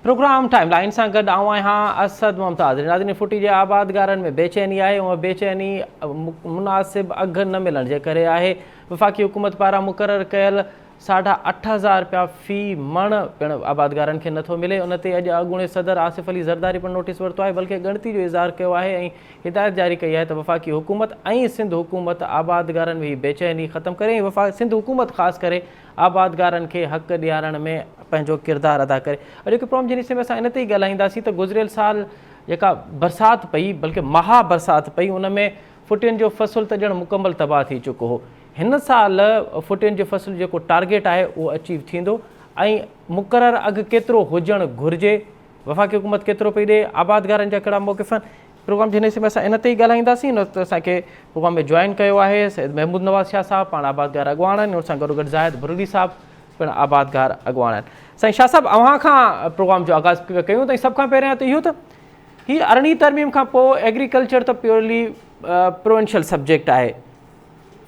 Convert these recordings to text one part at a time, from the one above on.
Programme time line سان گڏ آئون آهيان اسد ممتاز. ناظرين ڦٽي جي آبادگارن ۾ بيچيني آهي، اها بيچيني مناسب اگهه نه ملڻ جي ڪري آهي. وفاقي حڪومت پاران مقرر ڪيل ساڍا 8000 رپيا في مڻ پڻ آبادگارن کي نٿو ملي. ان تي اڄ اڳوڻي صدر آصف علي زرداري پڻ نوٽيس ورتو آهي، بلڪه ڳڻتي جو اظهار ڪيو آهي ۽ هدايت جاري ڪئي آهي ته وفاقي حڪومت ۽ سنڌ حڪومت آبادگارن ۾ هي بيچيني ختم ڪري ۽ سنڌ حڪومت خاص ڪري آبادگارن کي حق ڏيارڻ ۾ پنهنجو ڪردار ادا ڪري. اڄوڪي پروگرام جي حصي ۾ اسان ان تي ئي ڳالهائينداسين ته گذريل سال جيڪا برسات پئي بلڪه مها برسات پئي ان ۾ ڦٽين جو فصل ته ڄڻ مڪمل تباهه ٿي چڪو هو. هن سال ڦٽين جي فصل جو جيڪو ٽارگيٽ آهي اهو اچيو ٿيندو ۽ مقرر اگهه ڪيترو هجڻ گهرجي، وفاقي حڪومت ڪيترو پئي ڏئي، آبادگارن جا ڪهڙا موقف آهن. پروگرام جي هن حصي ۾ اسان ان تي ئي ڳالهائينداسين. هن وقت اسان کي پروگرام ۾ جوائن ڪيو آهي سيد محمود نواز شاهه صاحب پاڻ آبادگار اڳواڻ آهن، ان سان گڏوگڏ زاهد برڙي صاحب پڻ آبادگار اڳواڻ آهن. سائين شاهه صاحب اوهان کان پروگرام جو آغاز ڪيون ته سڀ کان پهريان ته اهو ته هي ارڙهين ترميم کان پوء ايگريڪلچر ته پيورلي پروونشل سبجيڪٽ آهي،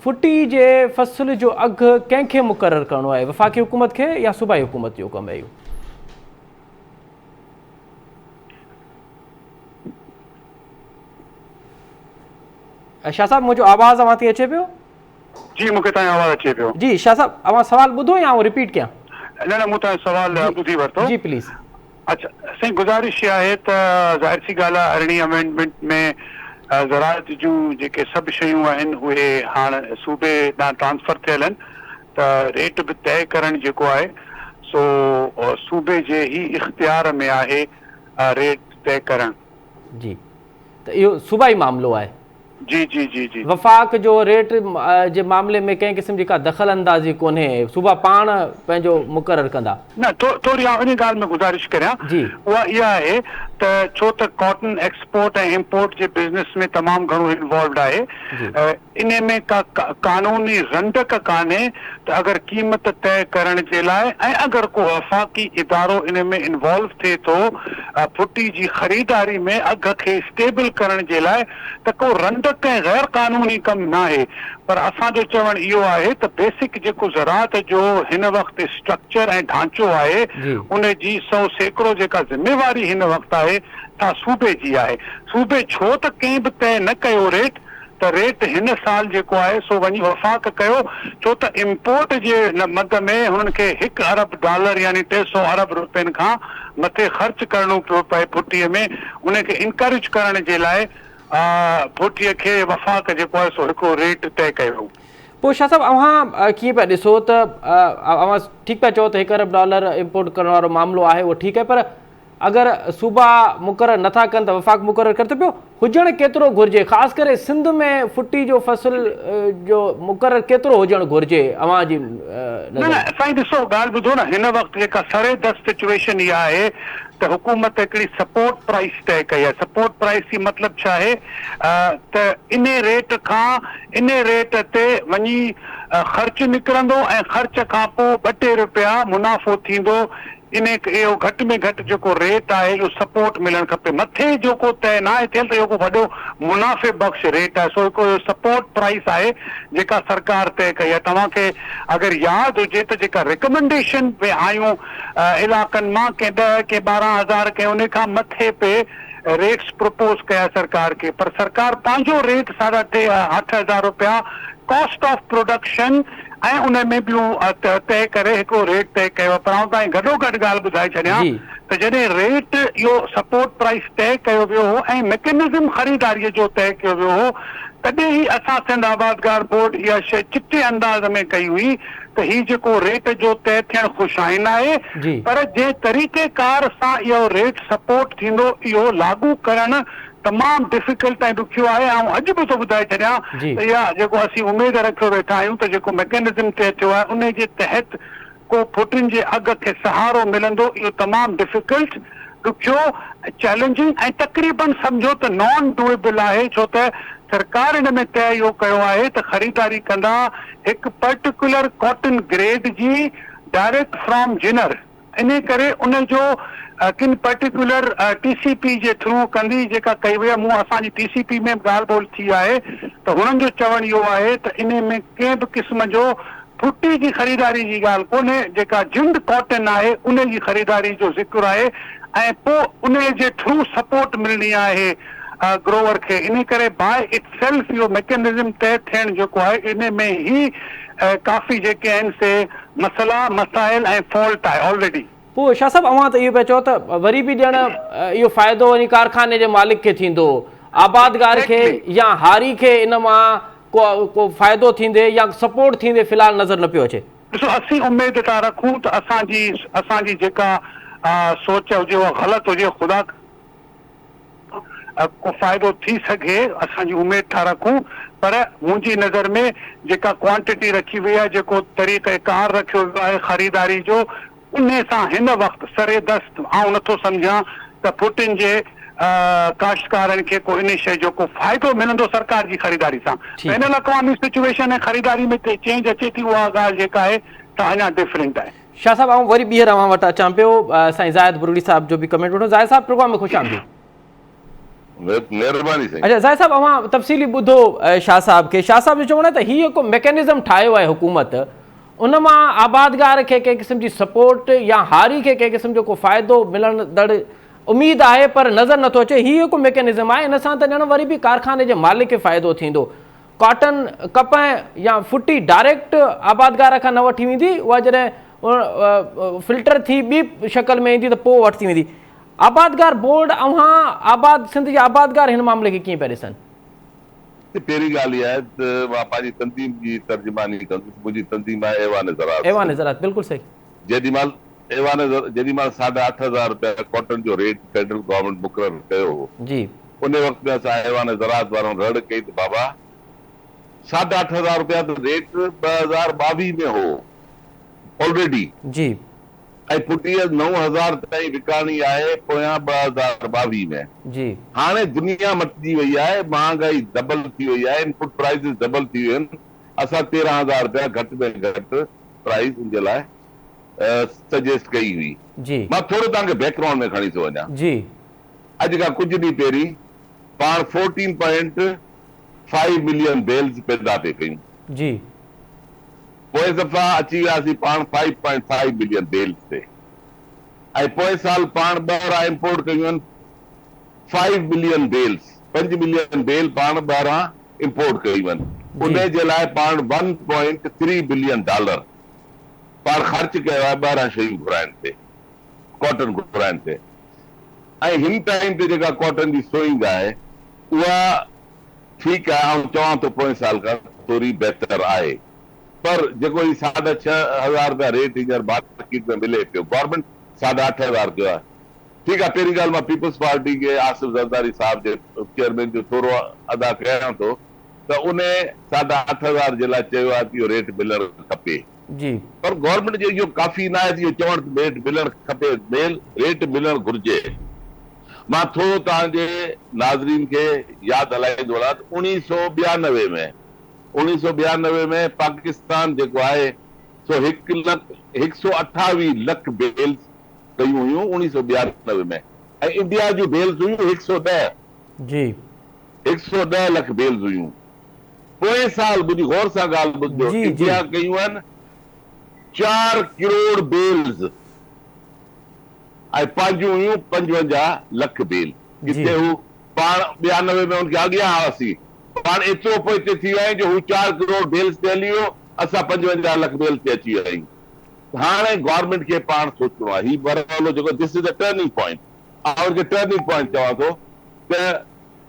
ڦٽي جي فصل جو اگهه ڪنهن کي مقرر ڪرڻو آهي، وفاقي حڪومت کي يا صوبائي حڪومت جو ڪم آهي اهو؟ شاهه صاحب منهنجو آواز اوهان تائين اچي پيو؟ جي مون کي توهان جو آواز اچي پيو. جي شاهه صاحب اوهان سوال ٻڌو يا آئون رپيٽ ڪيان؟ نه نه مون توهان جو سوال ٻڌي ورتو. جي پليز. اڇا سائين گذارش اها آهي ته ظاهر سي ڳالهه آهي ارڙهين امينڊمينٽ ۾ زراعت جون جيڪي سڀ شيون آهن اهي هاڻ صوبي ڏانهن ٽرانسفر ٿيل آهن ته ريٽ به طئي ڪرڻ جيڪو آهي سو صوبي جي ئي اختيار ۾ آهي ريٽ طئي ڪرڻ. جي ته اهو صوبائي معاملو آهي. جي جي جي جي. وفاق جو ريٽ جي معاملي ۾ ڪنهن قسم جي ڪا دخل اندازي ڪونهي، صوبا پاڻ پنهنجو مقرر ڪندا. نه ٿوري آئون انهي ڳالهه ۾ گذارش ڪريان جي. اها اها آهي ته ڇو ته ڪاٽن ايڪسپورٽ ۽ امپورٽ جي بزنس ۾ تمام گهڻو انوالوڊ آهي جي. انهي ۾ ڪا قانوني رنڊڪ ڪانهي ته اگر قيمت طئي ڪرڻ جي لاء ۽ اگر ڪو وفاقي ادارو انهي ۾ انوالو ٿئي ٿو ڦٽي جي خريداري ۾ اگهه کي اسٽيبل ڪرڻ جي لاء ته ڪو رنڊڪ ۽ غير قانوني ڪم ناهي پر اسان جو چوڻ اهو آهي ته بيسڪ جيڪو زراعت جو هن وقت اسٽرڪچر ۽ ڍانچو آهي انهي جي 100% جيڪا ذميواري هن وقت آهي سا صوبي جي آهي صوبي ڇو ته ڪنهن به طئي نه ڪيو ريٽ ته ريٽ هن سال جيڪو آهي سو وڃي وفاق ڪيو ڇو ته امپورٽ جي مد ۾ هنن کي هڪ ارب ڊالر يعني 300 ارب روپين کان مٿي خرچ ڪرڻو پيو پئي ڦٽي ۾ ان کي انڪريج ڪرڻ جي لاء ڦٽي کي وفاق جيڪو آهي سو هڪڙو ريٽ طئي ڪيو. پوء شاهه صاحب اوهان ڪيئن پيا ڏسو ته اوهان ٺيڪ پيا چئو ته هڪ ارب ڊالر امپورٽ ڪرڻ وارو معاملو آهي اهو ٺيڪ آهي پر اگر صوبا مقرر نٿا ڪن ته وفاق مقرر ڪري ٿو پيو، هجڻ ڪيترو گهرجي خاص ڪري سنڌ ۾ ڦٽي جو فصل جو مقرر ڪيترو هجڻ گهرجي اوهان جي نظر ۾؟ نه سائين ڏسو ڳالهه ٻڌو نه هن وقت جيڪا سري دست سچويشن اها آهي ته حڪومت هڪڙي سپورٽ پرائس طئي ڪئي آهي سپورٽ پرائس جي مطلب ڇا آهي ته انهي ريٽ کان انهي ريٽ تي وڃي خرچ نڪرندو ۽ خرچ کان پوء ٻه ٽي روپيا منافعو ٿيندو انهي اهو گهٽ ۾ گهٽ جيڪو ريٽ آهي اهو سپورٽ ملڻ کپي مٿي جو ڪو طئي ناهي ٿيل ته اهو ڪو وڏو منافعي بخش ريٽ آهي سو هڪ اهو سپورٽ پرائس آهي جيڪا سرڪار طئي ڪئي آهي توهان کي اگر ياد هجي ته جيڪا ريڪمنڊيشن به آيون علائقن مان ڪنهن ڏهه ڪنهن 12 هزار ڪنهن انهي کان مٿي پي ريٽس پروپوز ڪيا سرڪار کي پر سرڪار پنهنجو ريٽ ساڍا ٽي 8000 روپيا ڪاسٽ آف پروڊڪشن ۽ ان ۾ ٻيون طئي ڪري هڪڙو ريٽ طئي ڪيو آهي پر آئون توهان کي گڏوگڏ ڳالهه ٻڌائي ڇڏيان ته جڏهن ريٽ اهو سپورٽ پرائس طئي ڪيو ويو هو ۽ ميڪنزم خريداري جو طئي ڪيو ويو هو تڏهن ئي اسان سنڌ آبادگار بورڊ اها شيء چٽي انداز ۾ ڪئي هئي ته هي جيڪو ريٽ جو طئي ٿيڻ خوش آئين آهي پر جنهن طريقي ڪار سان اهو ريٽ سپورٽ ٿيندو اهو لاڳو ڪرڻ تمام ڊفيڪلٽ ۽ ڏکيو آهي آئون اڄ به ٿو ٻڌائي ڇڏيان ته اها جيڪو اسين اميد رکيو ويٺا آهيون ته جيڪو ميڪنزم طئي ٿيو آهي انهي جي تحت ڪو ڦٽين جي اگهه کي سهارو ملندو اهو تمام ڊفيڪلٽ، ڏکيو، چئلينجنگ ۽ تقريبن سمجهو ته نان ڊوئيبل آهي ڇو ته سرڪار ان ۾ طئي اهو ڪيو آهي ته خريداري ڪندا هڪ پرٽيڪولر ڪاٽن گريڊ جي ڊائريڪٽ فرام جنر انهي ڪري ان جو ڪن پرٽيڪولر ٽي سي پي جي ٿرو ڪندي جيڪا ڪئي وئي آهي مون اسان جي ٽي سي پي ۾ به ڳالهه ٻولهه ٿي آهي ته هنن جو چوڻ اهو آهي ته انهي ۾ ڪنهن به قسم جو ڦٽي جي خريداري جي ڳالهه ڪونهي، جيڪا جنڊ ڪاٽن آهي ان جي خريداري جو ذڪر آهي ۽ پوء ان جي ٿرو سپورٽ ملڻي آهي گروور کي، انهي ڪري باء it self اهو ميڪنزم طئي ٿيڻ جيڪو آهي ان ۾ ئي ڪافي جيڪي آهن سي مسئلا، مسائل ۽ فالٽ آهي آلريڊي. پوء شاهه صاحب اوهان ته اهو پيا چئو ته وري به ڄڻ اهو فائدو وڃي ڪارخاني جي مالڪ کي ٿيندو، آبادگار کي يا هاري کي ان مان ڪو ڪو فائدو ٿيندي يا سپورٽ ٿيندي في الحال نظر نه پيو اچي. ڏسو اسين اميد ٿا رکون ته اسان جي اسان جي جيڪا سوچ هجي اها غلط هجي خدا ڪو فائدو ٿي سگهي اسان جي اميد ٿا رکون پر منهنجي نظر ۾ جيڪا ڪوانٽٽي رکي وئي آهي جيڪو طريقه ڪار رکيو ويو آهي خريداري جو انهي سان هن وقت سر دست آئون نٿو سمجهان ته ڦٽين جي ڪاشتڪارن کي ڪو انهي شيء جو ڪو فائدو ملندو سرڪار جي خريداري سان بين الاقوامي سچويشن ۽ خريداري ۾ چينج اچي ٿي اها ڳالهه جيڪا آهي سا اڃا ڊفرنٽ آهي. شاهه صاحب آئون وري ٻيهر اوهان وٽ اچان پيو سائين زاهد برڙي صاحب جو به ڪمينٽ وٺون زاهد صاحب پروگرام ۾ خوش آمديد. مهرباني سائين. اچا زاهد صاحب اوهان تفصيلي ٻڌو شاهه صاحب کي شاهه صاحب جو چوڻ آهي ته هي جيڪو ميڪنزم ٺاهيو آهي حڪومت ان مان آبادگار کي ڪنهن قسم جي سپورٽ يا هاري کي ڪنهن قسم جو ڪو فائدو ملندڙ اميد آهي پر نظر نٿو اچي هي جيڪو ميڪنزم آهي ان سان ته ڄڻ وري به ڪارخاني جي مالڪ کي فائدو ٿيندو ڪاٽن، ڪپهه يا ڦٽي ڊائريڪٽ آبادگار کان نه وٺي ويندي، اها جڏهن فلٽر ٿي ٻي شڪل ۾ ايندي ته پوء وٺتي ويندي. آبادگار بورڊ اوهان آباد سنڌ جا آبادگار هن معاملي کي ڪيئن پيا ڏسن؟ پهرين ڳالهه اها آهي ته مان پنهنجي تنظيم جي ترجماني ڪندس، منهنجي تنظيم آهي ايوان زراعت ايوان زراعت بلڪل صحيح. جيڏي مهل ايوان جيڏي مهل ساڍا 8000 رپيا ڪاٽن جو ريٽ فيڊرل گورنمينٽ مقرر ڪيو هو. انهي وقت ۾ اسان ايوان زراعت وارن رڙ ڪئي ته بابا ساڍا 8000 رپيا ته ريٽ 2022 ۾ هو آلريڊي ۽ ڦٽيء 9000 تائين وڪاڻي آهي پويان 2022 ۾. هاڻي دنيا مٽجي وئي آهي، مهانگائي ڊبل ٿي وئي آهي، انپٽ پرائيزز ڊبل ٿي ويون آهن، اسان 13,000 رپيا گهٽ ۾ گهٽ پرائيز ان جي لاء سجيسٽ ڪئي هئي. مان ٿورو توهان کي بيڪ گرائونڊ ۾ کڻي ٿو وڃان. اڄ کان ڪجهه ڏينهن پهرين پاڻ fourteen point five million bales پيدا پئي ڪيون. پوئين دفعا اچي وياسين پاڻ five point five million bales تي ۽ پوئين سال پاڻ ٻاهران امپورٽ ڪيون آهن فائيو ملين بيلز، پنج ملين بيل پاڻ ٻاهران امپورٽ ڪيون آهن. انهي جي لاء پاڻ one point three billion dollar پاڻ خرچ ڪيو آهي ٻاهران شيون گهرائڻ تي. ڪاٽن گهرائن تي ۽ هن ٽائيم تي جيڪا ڪاٽن جي سوئنگ آهي اها ٺيڪ آهي آئون چوان ٿو پوئين سال کان ٿوري بهتر آهي پر جيڪو هي ساڍا 6000 رپيا ريٽ هينئر مارڪيٽ ۾ ملي پيو گورنمينٽ ساڍا 8000 ڪيو آهي ٺيڪ آهي پهرين ڳالهه مان پيپلز پارٽي کي آصف زرداري صاحب جي چيئرمين جو ٿورو ادا ڪيان ٿو ته انهي ساڍا 8000 جي لاء چيو آهي ته اهو ريٽ ملڻ کپي. پر گورنمينٽ جو اهو ڪافي ناهي ته اهو چوڻ ته ريٽ ملڻ کپي، ميل ريٽ ملڻ گهرجي. مان ٿورو توهان جي ناظرين کي ياد هلائيندو هلان ته 1992 ۾ 1992 ۾ پاڪستان جيڪو آهي سو هڪ لک هڪ سو اٺاويهه لک بيلز ڪيون هيون 1992 ۾ ۽ انڊيا جون بيلز هيون هڪ سو ڏهه هڪ سو ڏهه لک بيلز هيون. پوئين سال منهنجي غور سان ڳالهه ٻڌجو انڊيا ڪيون آهن چار ڪروڙ بيلز ۽ پنهنجون هيون 55 لک بيل ڪٿي هو پاڻ 92 ۾ ان کي اڳيان هئاسين پاڻ ايترو پوئتي ٿي ويا آهيون جو هو چار ڪروڙ بيلز تي هلي ويو اسان 55 لک بيلز تي اچي ويا آهيون هاڻي گورنمينٽ کي پاڻ سوچڻو آهي هي مرحلو جيڪو this is a turning point آئون ان کي ٽرننگ پوائنٽ چوان ٿو ته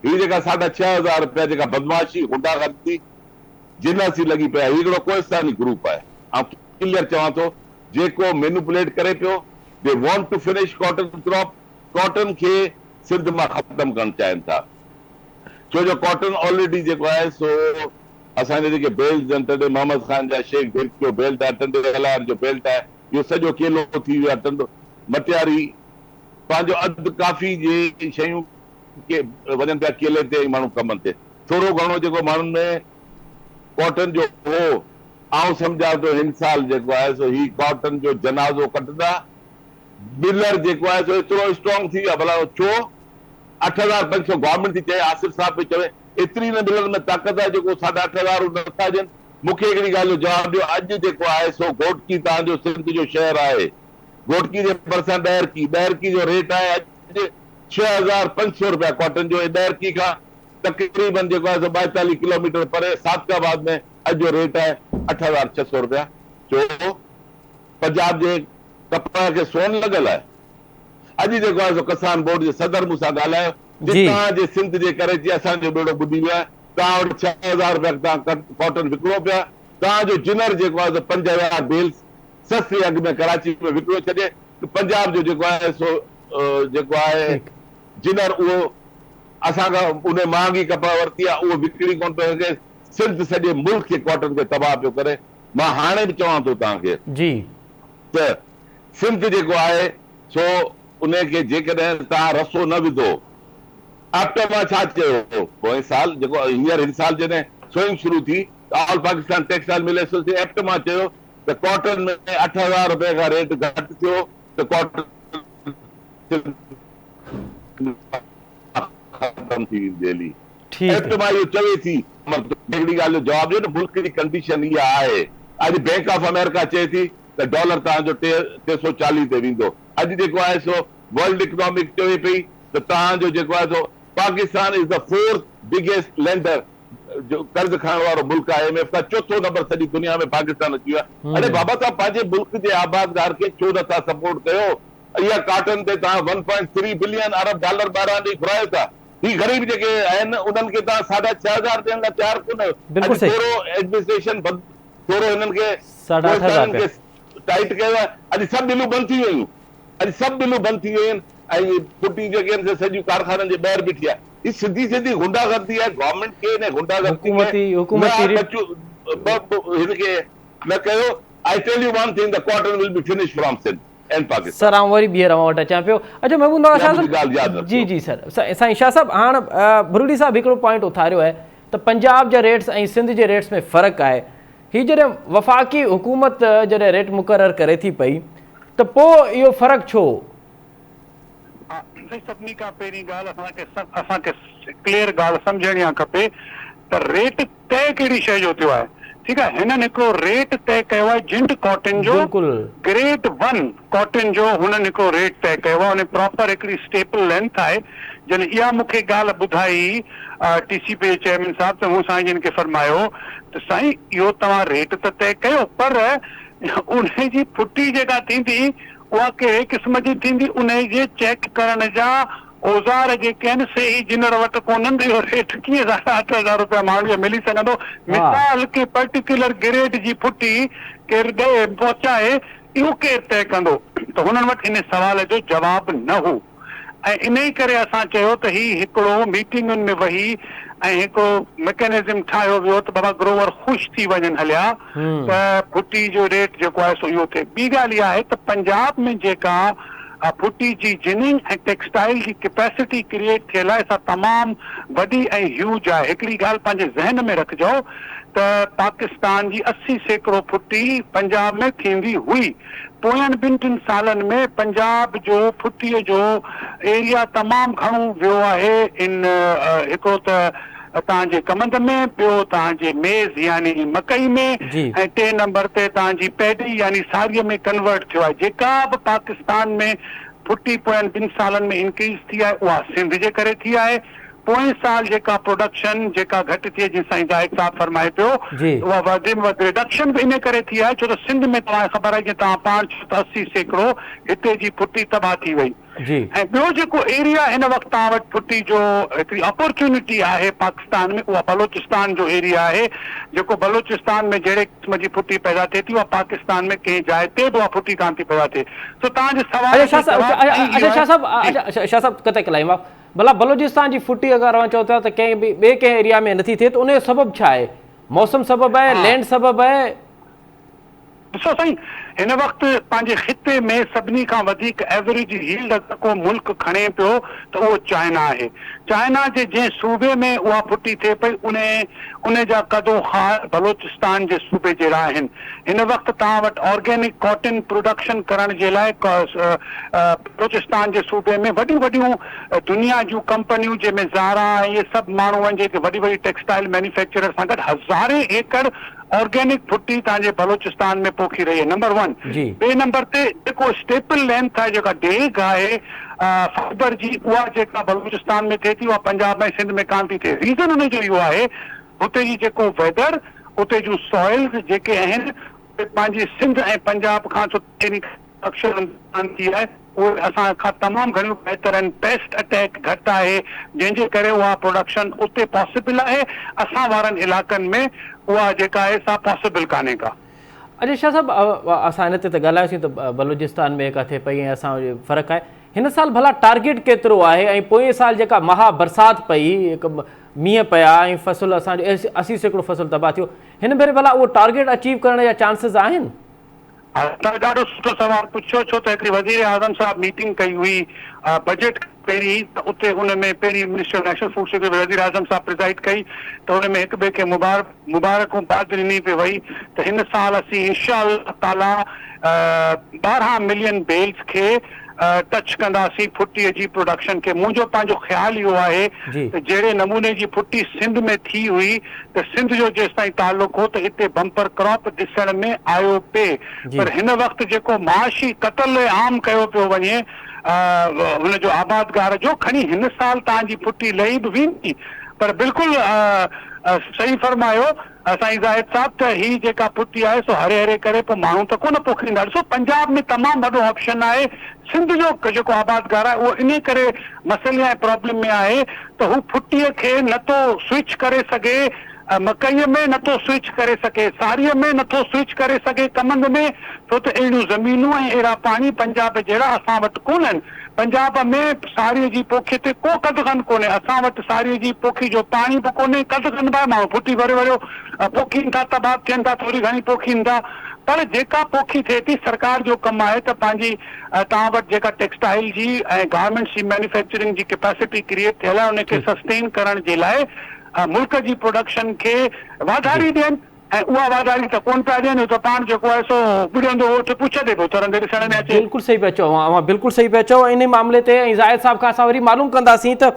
هي جيڪا ساڍا 6000 رپيا جيڪا بدمعاشي غنڊا گردي جناسي لڳي پئي آهي هي هڪڙو ڪوهستاني گروپ آهي آئون ڪليئر چوان ٿو جيڪو مينوپليٽ ڪري پيو the want to finish cotton crop cotton کي سنڌ مان ختم ڪرڻ چاهين ٿا ڇو جو ڪاٽن آلريڊي جيڪو آهي سو اسان جا جيڪي بيلٽس آهن ٽنڊي محمد خان جا شيخ ڀيرڪ جو بيلٽ آهي ٽنڊي الهيار جو بيلٽ آهي اهو سڄو ڪيلو ٿي ويو آهي ٽنڊو مٽياري پنهنجو اڌ ڪافي جي شيون ڪي وڃن پيا ڪيلي تي ۽ ماڻهو ڪمن تي. ٿورو گهڻو جيڪو ماڻهن ۾ ڪاٽن جو هو، آئون سمجهان ٿو هن سال جيڪو آهي سو هي ڪاٽن جو جنازو ڪڍندا. ملر جيڪو آهي سو ايترو اسٽرانگ ٿي ويو آهي ڀلا ڇو 8500 گورنمينٽ ٿي چئي آصف صاحب پيو چوي ايتري نه ملر ۾ طاقت آهي جيڪو ساڍا 8000 هو نٿا ڏين. مون کي هڪڙي ڳالهه جو جواب ڏيو اڄ جيڪو آهي سو گهوٽڪي توهان جو سنڌ جو شهر آهي گهوٽڪي جي ڀرسان ڏهرڪي ڏهرڪي جو ريٽ آهي اڄ 6500 رپيا ڪاٽن جو ۽ ڏهرڪي کان تقريبن جيڪو آهي سو 42 ڪلوميٽر پري صادق آباد ۾ اڄ جو ريٽ آهي 8600 رپيا ڇو پنجاب جي ڪپهه کي سون لڳل آهي اڄ جيڪو آهي سو ڪسان بورڊ جي صدر مون سان ڳالهايو چي توهان جي سنڌ جي ڪري چي اسان جو ٻيڙو ٻڏي ويو آهي توهان وٽ 6000 رپيا توهان ڪاٽن وڪڻو پيا توهان جو جنر جيڪو آهي سو 5000 بيلز سستي اگهه ۾ ڪراچي ۾ وڪڻيو ڇڏي ته پنجاب جو جيڪو آهي سو جيڪو آهي جنر اهو اسان کان ان مهانگي ڪپهه ورتي آهي اهو وڪڻي ڪونه پيو سگهي سنڌ سڄي ملڪ کي ڪاٽن کي تباهه پيو ڪري مان هاڻي به چوان ٿو توهان کي ته سنڌ جيڪو آهي سو انهي کي جيڪڏهن توهان رسو نه وڌو. آپٽما ڇا چيو هو پوئين سال جيڪو هينئر هن سال جڏهن سوئنگ شروع ٿي ته آل پاڪستان ٽيڪسٽائل مل ايسوسيئيشن ايپٽما چيو ته ڪاٽن ۾ 8000 رپئي کان ريٽ گهٽ ٿيو ته ڪاٽن ختم ٿي ويندي هلي. ايپٽما اهو چوي ٿي. هڪڙي ڳالهه جو جواب ڏيو ته ملڪ جي ڪنڊيشن اها آهي اڄ بينڪ آف آمريڪا چئي ٿي ته ڊالر توهان جو 340 تي ويندو. اڄ جيڪو آهي سو ورلڊ اڪنامڪ چوي پئي ته توهان جو جيڪو آهي سو Pakistan is the fourth biggest lender جو قرض کڻڻ وارو ملڪ آهي ايم ايف کان چوٿون نمبر سڄي دنيا ۾ پاڪستان اچي ويو آهي. اڙي بابا توهان پنهنجي ملڪ جي آبادگار کي ڇو نٿا سپورٽ ڪيو؟ اها ڪاٽن تي توهان ون پوائنٽ ٿري بلين ارب ڊالر ٻاهران ڏئي گهرايو ٿا. هي غريب جيڪي آهن انهن کي توهان ساڍا ڇهه هزار ڏيڻ لاء تيار ڪونه آهيو. اڄ ٿورو ايڊمنسٽريشن ٿورو هنن کي ڪوهستانين کي ٽائيٽ ڪيو آهي اڄ سڀ ملون بند ٿي ويون اڄ سڀ ملون بند ٿي ويون آهن ۽ ڦٽي جيڪي آهن سي سڄيون ڪارخانن جي ٻاهر بيٺي آهي هي سڌي سڌي غنڊا گردي آهي گورنمينٽ کي ان غنڊا گردي کي نه هن کي نه ڪيو I tell you one thing the cotton will be finish from Sindh and Pakistan. Sir آئون وري ٻيهر اوهان وٽ اچان پيو اچو محمود نواز شاهه صاحب جي جي سر سائين شاهه صاحب هاڻ برڙي صاحب هڪڙو پوائنٽ اٿاريو آهي ته پنجاب جا ريٽس ۽ سنڌ جي ريٽس ۾ فرق آهي هي جڏهن وفاقي حڪومت جڏهن ريٽ مقرر ڪري ٿي پئي ته پوء اهو فرق ڇو؟ ها سائين سڀني کان پهرين ڳالهه اسان کي اسان کي ڪليئر ڳالهه سمجهڻي آ کپي ته ريٽ طئي ڪهڙي شيء جو ٿيو آهي ٺيڪ آهي هنن هڪڙو ريٽ طئي ڪيو آهي جنڊ ڪاٽن جو گريڊ ون ڪاٽن جو هنن هڪڙو ريٽ طئي ڪيو آهي ان پراپر هڪڙي اسٽيپل لينٿ آهي جڏهن اها مون کي ڳالهه ٻڌائي ٽي سي پي جي چيئرمين صاحب ته مون سائين جن کي فرمايو ته سائين اهو توهان ريٽ ته طئي ڪيو پر انهي جي ڦٽي جيڪا ٿيندي اها ڪهڙي قسم جي ٿيندي انهي جي چيڪ ڪرڻ جا اوزار جيڪي آهن سي ئي جنر وٽ ڪونهن ته اهو ريٽ ڪيئن ساڍا اٺ هزار روپيا ماڻهن کي ملي سگهندو مثال ڪنهن پرٽيڪيولر گريڊ جي ڦٽي ڪير ڏئي پهچائي اهو ڪير طئي ڪندو ته هنن وٽ ان سوال جو جواب نه هو ۽ انهي ڪري اسان چيو ته هي هڪڙو ميٽنگن ۾ وهي ۽ هڪڙو مڪينزم ٺاهيو ويو ته بابا گروور خوش ٿي وڃن هليا ته ڦٽي جو ريٽ جيڪو آهي سو اهو ٿئي. ٻي ڳالهه اها آهي ته پنجاب ۾ جيڪا ڦٽي جي جننگ ۽ ٽيڪسٽائيل جي ڪيپيسٽي ڪريئيٽ ٿيل آهي سا تمام وڏي ۽ هيوج آهي. هڪڙي ڳالهه پنهنجي ذهن ۾ رکجو ته پاڪستان جي 80% ڦٽي پنجاب ۾ ٿيندي هئي. پوين ٻن ٽن سالن ۾ پنجاب جو ڦٽي جو ايريا تمام گهڻو ويو آهي ان هڪڙو ته توهان جي ڪمند ۾ ٻيو توهان جي ميز يعني مڪئي ۾ ۽ ٽئين نمبر تي توهان جي پيڊي يعني ساريء ۾ ڪنورٽ ٿيو آهي جيڪا به پاڪستان ۾ ڦٽي پوين ٻن سالن ۾ انڪريز ٿي آهي اها سنڌ جي ڪري ٿي آهي پوئين سال جيڪا پروڊڪشن جيڪا گهٽ ٿي جيئن سائين زاهد صاحب فرمائي پيو اها وڌ ۾ وڌ رڊڪشن به انهي ڪري ٿي آهي ڇو ته سنڌ ۾ توهان کي خبر آهي جيئن توهان پاڻ چيو ته 80% هتي جي ڦٽي تباهه ٿي وئي ۽ ٻيو جيڪو ايريا هن وقت توهان وٽ ڦٽي جو هڪڙي اپورچونٽي آهي پاڪستان ۾ اها بلوچستان جو ايريا آهي جيڪو بلوچستان ۾ جهڙي قسم جي ڦٽي پيدا ٿئي ٿي اها پاڪستان ۾ ڪنهن جاء تي به اها ڦٽي ڪانه ٿي پيدا ٿئي سو توهان جي سوال جو جواب سائين اهو آهي جي. شاهه صاحب قطع ڪلام معاف ڀلا بلوچستان جي ڦٽي اگر اوهان چئو ٿا ته ڪنهن به ٻئي ڪنهن ايريا ۾ نٿي ٿئي ته ان جو سبب ڇا آهي موسم سبب آهي لينڊ سبب آهي؟ ڏسو سائين هن وقت پنهنجي خطي ۾ سڀني کان وڌيڪ ايوريج ييلڊ اگر ڪو ملڪ کڻي پيو ته اهو چائنا آهي. چائنا جي جنهن صوبي ۾ اها ڦٽي ٿئي پئي انهي انهي جا قد و خال بلوچستان جي صوبي جهڙا آهن. هن وقت توهان وٽ آرگينڪ ڪاٽن پروڊڪشن ڪرڻ جي لاء بلوچستان جي صوبي ۾ وڏيون وڏيون دنيا جون ڪمپنيون جنهن ۾ زارا ۽ اهي سڀ ماڻهو آهن جيڪي وڏي وڏي ٽيڪسٽائل مينوفيڪچرر سان گڏ هزارين ايڪڙ آرگينڪ ڦٽي توهان جي بلوچستان ۾ پوکي رهي آهي نمبر ون ٻئي نمبر تي جيڪو اسٽيپل لينٿ آهي جيڪا ڊيگهه آهي فائبر جي اها جيڪا بلوچستان ۾ ٿئي ٿي اها پنجاب ۽ سنڌ ۾ ڪانه ٿي ٿئي ريزن ان جو اهو آهي هتي جي جيڪو ويدر اتي جون سوائلز جيڪي آهن اهي پنهنجي سنڌ ۽ پنجاب کان اڪثر ٿي آهي اهي اسان کان تمام گهڻيون بهتر آهن، پيسٽ اٽيڪ گهٽ آهي جنهن جي ڪري اها پروڊڪشن اتي پاسيبل آهي، اسان وارن علائقن ۾ اها جيڪا آهي سا پاسيبل ڪانهي ڪا. اچا شاهه صاحب اسان ان تي ته ڳالهايوسين ته بلوچستان ۾ ڪٿي پئي ۽ اسان جو فرق آهي هن سال ڀلا ٽارگيٽ ڪيترو آهي ۽ پوئين سال جيڪا مها برسات پئي هڪ مينهن پيا ۽ فصل اسان جو 80% فصل تباهه ٿيو هن ڀيري ڀلا اهو ٽارگيٽ اچيو ڪرڻ جا چانسز آهن؟ ها توهان ڏاڍو سٺو سوال پڇيو ڇو ته هڪڙي وزير اعظم صاحب ميٽنگ ڪئي هئي بجيٽ کان پهرين ته اتي ان ۾ پهرين minister national food security وزير اعظم صاحب پرزائيڊ ڪئي ته ان ۾ هڪ ٻئي کي مبارڪون باد ڏني پئي وئي ته هن سال اسين انشاء الله تعالي 12 ملين بيلز کي ٽچ ڪنداسين ڦٽي جي پروڊڪشن کي منهنجو پنهنجو خيال اهو آهي ته جهڙي نموني جي ڦٽي سنڌ ۾ ٿي هئي ته سنڌ جو جيستائين تعلق هو ته اتي بمپر ڪراپ ڏسڻ ۾ آيو پئي پر هن وقت جيڪو معاشي قتل عام ڪيو پيو وڃي هن جو آبادگار جو کڻي هن سال توهان جي ڦٽي لهي به ويندي پر بلڪل صحيح فرمايو سائين زاهد صاحب ته هي جيڪا ڦٽي آهي سو هري هري ڪري پوء ماڻهو ته ڪونه پوکيندا ڏسو پنجاب ۾ تمام وڏو آپشن آهي سنڌ جو جيڪو آبادگار آهي اهو انهي ڪري مسئلي ۽ پرابلم ۾ آهي ته هو ڦٽي کي نه ٿو سوئچ ڪري سگهي مڪئي ۾ نه ٿو سوئچ ڪري سگهي ساري ۾ نه ٿو سوئچ ڪري سگهي ڪمند ۾ ڇو ته اهڙيون زمينون ۽ اهڙا پاڻي پنجاب جهڙا اسان وٽ ڪونهن پنجاب ۾ ساري جي پوکي تي ڪو قدغن ڪونهي، اسان وٽ ساري جي پوکي جو پاڻي به ڪونهي، قدغن به آهي، ماڻهو ڦٽي ڀري وريو پوکين ٿا، تباهه به ٿين ٿا، ٿوري گهڻي پوکين ٿا، پر جيڪا پوکي ٿئي ٿي سرڪار جو ڪم آهي ته پنهنجي توهان وٽ جيڪا ٽيڪسٽائل جي ۽ گارمينٽس جي مينوفيڪچرنگ جي ڪيپيسٽي ڪريئيٽ ٿيل آهي ان کي سسٽين ڪرڻ جي لاء ملڪ جي پروڊڪشن کي واڌاري ڏين. ۽ اها واڌاري ته ڪونه پيا ڏين، هو ته پاڻ جيڪو آهي سو ٻڏندو اٺ پڇ تي پيو ترندي ڏسڻ ۾ اچي. بلڪل صحيح پيا چئو اوهان اوهان بلڪل صحيح پيا چئو انهي معاملي تي ۽ زاهد صاحب کان اسان وري معلوم ڪنداسين ته